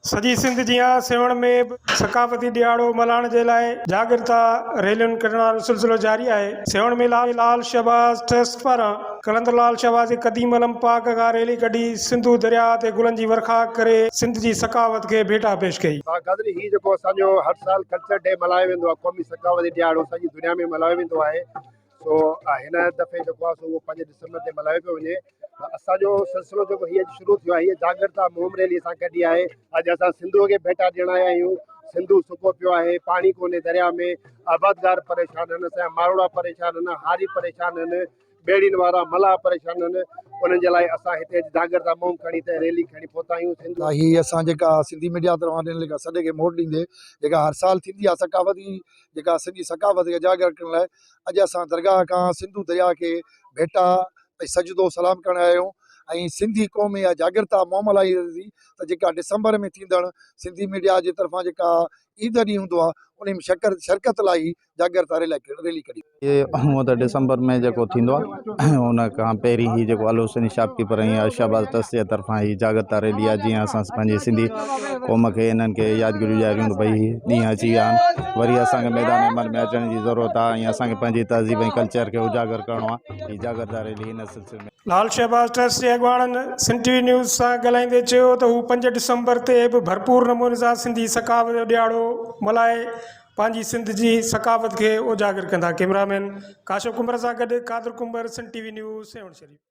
سڄي سنڌ جيان سيوهڻ ۾ به ثقافتي ڏهاڙو ملهائڻ جي لاء جاڳرتا ريلين ڪڍڻ وارو سلسلو جاري آهي. سيوهڻ ۾ لال شهباز ٽرسٽ پاران قلندر لال شهباز جي قديم علم پاڪ کان ريلي ڪڍي سنڌو درياهه تي گلن جي ورکا ڪري سنڌ جي ثقافت کي ڀيٽا پيش ڪئي. قادري هي جيڪو اسان جو هر سال ڪلچر ڊي ملهايو ويندو آهي قومي ثقافتي ڏهاڙو سڄي دنيا ۾ ملهايو ويندو آهي سو هن دفعي جيڪو آهي سو اهو 5 ڊسمبر تي ملهايو پيو وڃي ته اسان جو سلسلو جيڪو هي اڄ شروع ٿيو آهي هي جاڳرتا مهم ريلي اسان ڪڍي آهي اڄ اسان سنڌوء کي ڀيٽا ڏيڻ آيا آهيون سنڌو سڪو پيو آهي پاڻي ڪونهي درياء ۾ آبادگار پريشان آهن اسان جا ماروئڙا پريشان آهن هاري پريشان آهن ٻيڙين وارا ملاح پريشان آهن انهن جي لاء اسان هتي اڄ جاڳرتا مهم کڻي هتي ريلي کڻي پهتا آهيون سنڌو هي اسان جيڪا سنڌي ميڊيا طرفان ڏنل جيڪا سڏ کي موٽ ڏيندي جيڪا هر سال ٿيندي آهي ثقافتي جيڪا سنڌي ثقافت کي اجاگر ڪرڻ لاء اڄ اسان درگاهه کان سنڌو درياء کي ڀيٽا ۽ سجدو سلام ڪرڻ آيا آهيون ۽ سنڌي قوم اها جاڳرتا مهم هلائي ٿي ته جيڪا ڊسمبر ۾ ٿيندڙ سنڌي ميڊيا جي طرفان جيڪا عيد ڏينهن هوندو آهي ان ۾ شڪر شرڪت لاء هي جاڳرتا ريلي ڪڍي. هي هونء ته ڊسمبر ۾ جيڪو ٿيندو آهي ان کان پهرين هي جيڪو الحسيني شاپ ڪيپر ۽ شهباز ٽرسٽ جي طرفان هي جاڳرتا ريلي آهي جيئن اسان پنهنجي سنڌي قوم کي انهن کي يادگيريون ڏياريون ته ڀئي هي ڏينهن اچي ويا آهن وري اسان کي ميدان عمل ۾ اچڻ جي ضرورت آهي ۽ اسان کي پنهنجي تهذيب ۽ ڪلچر کي اجاگر ڪرڻو آهي هي جاڳرتا ريلي ان سلسلي ۾. لال شهباز ٽرسٽ جي اڳواڻن سنڌ ٽي وي نيوز سان ڳالهائيندي چيو ته هو 5 ڊسمبر تي به ڀرپور نموني سان سنڌي ثقافت جو ڏهاڙو ملهائي پنهنجي سنڌ جي ثقافت کي اجاگر ڪندا ڪئميرا مين ڪاشف ڪنڀر سان گڏ Qadir Kumbhar Sindh T V news Sehwan Sharif.